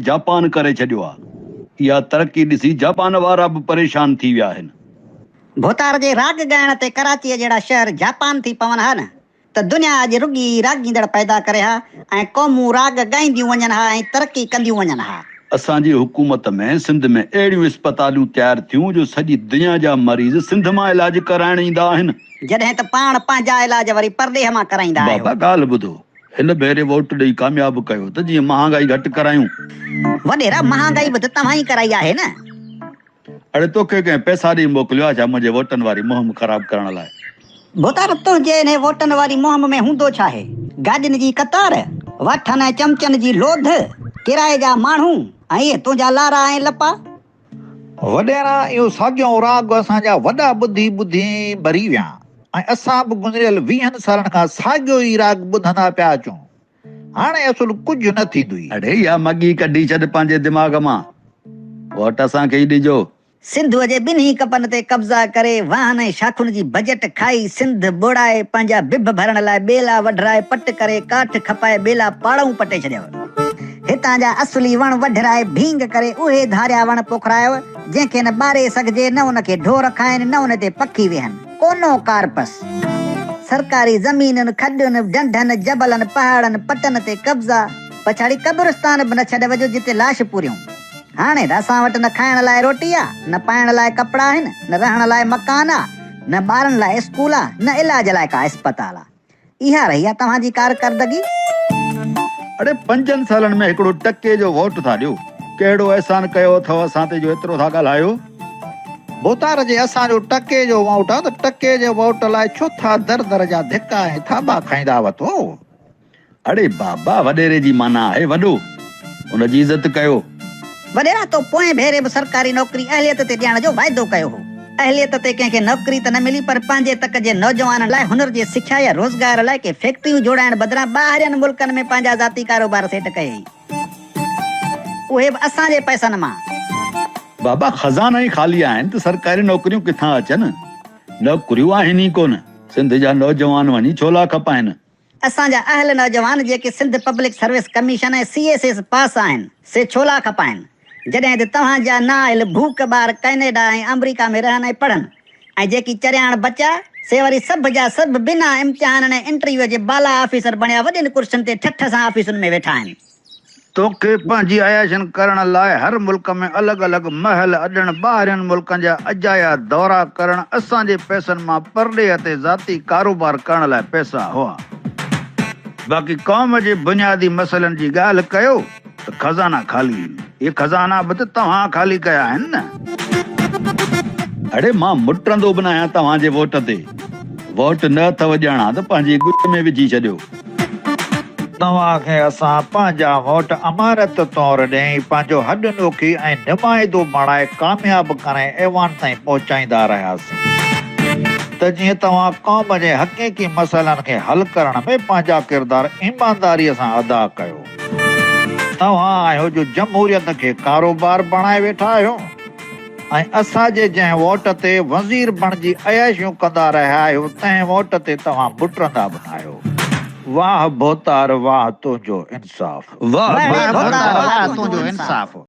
Japan ڪري ڇڏيو آ. اها ترقي ڏسي جاپان وارا به پريشان ٿي ويا آهن. ڀوتار جي راڳ ڳائڻ تي ڪراچيء جهڙا شهر جاپان ٿي پون ها نه ته دنيا اڄ رڳي راڳيندڙ پيدا ڪري ها ۽ قومون راڳ ڳائينديون وڃن ها ۽ ترقي ڪنديون وڃن ها. اسان جي حڪومت ۾ سنڌ ۾ اهڙيون اسپتاليون تيار ٿيون جو سڄي دنيا جا مريض سنڌ مان علاج ڪرائڻ ايندا آهن. جڏهن ته پاڻ پنهنجا علاج وري پرڏيهه مان ڪرائيندا آهيو. بابا ڳالهه ٻڌو، هن ڀيري ووٽ ڏئي ڪامياب ڪيو ته جيئن مهانگائي گهٽ ڪرايون. وڏيرا مهانگائي به ته توهان ئي ڪرائي آهي نه. اڙي توکي ڪنهن پئسا ڏئي موڪليو آهي ڇا منهنجي ووٽن واري مهم خراب ڪرڻ لاء. ڀوتار تنهنجي انهي ووٽن واري مهم ۾ هوندو ڇا آهي؟ گاڏين جي قطار، واٺن ۽ چمچن جي لوڌ، ڪرائي جا ماڻهو ۽ اهي تنهنجا لارا ۽ لپا. وڏيرا اهو ساڳيو راڳ اسان جا وڏا ٻڌي ٻڌي مري ويا ۽ اسان به گذريل ويهن سالن کان ساڳيو ئي راڳ ٻڌندا پيا اچون. هاڻي اصل ڪجهه نه ٿيندوئي. اڙي اها مڳي ڪڍي ڇڏ پنهنجي دماغ مان. ووٽ اسان کي ئي ڏجو. سنڌوء جي ٻنهي ڪپن تي قبضا ڪري، واهن ۽ شاخن جي بجيٽ کائي، سنڌ ٻوڙائي، پنهنجا بڀ ڀرڻ لاء ٻيلا وڍرائي پٽ ڪري، ڪاٺ کپائي ٻيلا پاڙئون پٽي ڇڏيو. هتان جا اصلي وڻ وڍرائي ڀينگ ڪري اهي ڌاريا وڻ پوکرايو، جنهن کي نه ٻاري سگهجي، نه ان کي ڍور کائن، نه ان تي پکي ويهن. ڪونو ڪارپس، سرڪاري زمينن، کڏن، ڍنڍن، جبلن، پهاڙن، پٽن تي قبضا، پڇاڙي قبرستان به نه ڇڏيو جو جتي لاش پوريون. هاڻي ته اسان وٽ نه کائڻ لاء روٽي آ، نه پائڻ لاء ڪپڙا آهن، نه رهڻ لاء مڪان آ، نه ٻارن لاء اسڪول آ، نه علاج لاء ڪا اسپتال آ. اها رهي آ توهان جي ڪارڪردگي. اڙي پنجن سالن ۾ هڪڙو ٽڪي جو ووٽ ٿا ڏيو، ڪهڙو احسان ڪيو اٿئو اسان تي جو ايترو ٿا ڳالهايو. ڀوتار جي اسان جو ٽڪي جو ووٽ آ ته ٽڪي جي ووٽ لاء ڇو ٿا در در جا ڌڪا ۽ ٿاٻا کائيندا وتو. اڙي بابا وڏيري جي معنيٰ آهي وڏو، ان جي عزت ڪيو. وڏيرا تو پوئين ڀيري به سرڪاري نوڪري اهليت تي ڏيڻ جو واعدو ڪيو هو. اهليت تي ڪنهن کي نوڪري ته نه ملي پر پنهنجي تڪ جي نوجوانن لاء هنر جي سکيا يا روزگار لاء ڪي فيڪٽريون جوڙائڻ بدران ٻاهرين ملڪن ۾ پنهنجا ذاتي ڪاروبار سيٽ ڪيائين. اهي به اسان جي پئسن مان. بابا خزانا ئي خالي آهن ته سرڪاري نوڪريون ڪٿان اچن؟ نوڪريون آهن ئي ڪونه. سنڌ جا نوجوان وڃي ڇولا کپائن. اسان جا اهل نوجوان جيڪي Sindh public service commission ۽ C S S pass آهن سي ڇولا کپائن جڏهن ته توهان جا نااهل ڀوڪ ٻار ڪئنيڊا ۽ آمريڪا ۾ رهن ۽ پڙهن ۽ جيڪي چرياڻ بچيا سي وري سڀ جا سڀ بنا امتحانن ۽ انٽرويو جي بالا آفيسر بڻيا وڏين ڪرسين تي ٺٺ سان آفيسن ۾ ويٺا آهن. توکي پنهنجي عياشين ڪرڻ لاء هر ملڪ ۾ الڳ الڳ محل اڏڻ، ٻاهرين ملڪن جا اجايا دورا ڪرڻ، اسان جي پئسن مان پرڏيهه تي ذاتي ڪاروبار ڪرڻ لاء پئسا هئا. باقي قوم جي بنيادي مسئلن جي ڳالهه ڪيو ته خزانا خالي آهن. اهي خزانا به ته توهان خالي ڪيا آهن نه. اڙي مان مٽندو به ناهيان توهان جي ووٽ تي. ووٽ نه اٿئو ڏيڻا ته پنهنجي ڳچ ۾ وجهي ڇڏيو. توهان کي اسان پنهنجا ووٽ امانت طور ڏيئي پنهنجو هڏ ڏوکي ۽ نمائندو بڻائي ڪامياب ڪري ايوان تائين پهچائيندا رهياسين ته جيئن توهان قوم جي حقيقي مسئلن کي حل ڪرڻ ۾ پنهنجا ڪردار ايمانداري سان ادا ڪيو. توهان آهيو جو جمهوريت کي ڪاروبار بڻائي ويٺا آهيو. ۽ اسان جي جنهن ووٽ تي وزير بڻجي عياشيون ڪندا رهيا آهيو تنهن ووٽ تي توهان مٽرندا به ناهيو. واهه ڀوتار واهه تنهنجو انصاف. واهه ڀوتار ڀوتار واهه واهه تنهنجو انصاف.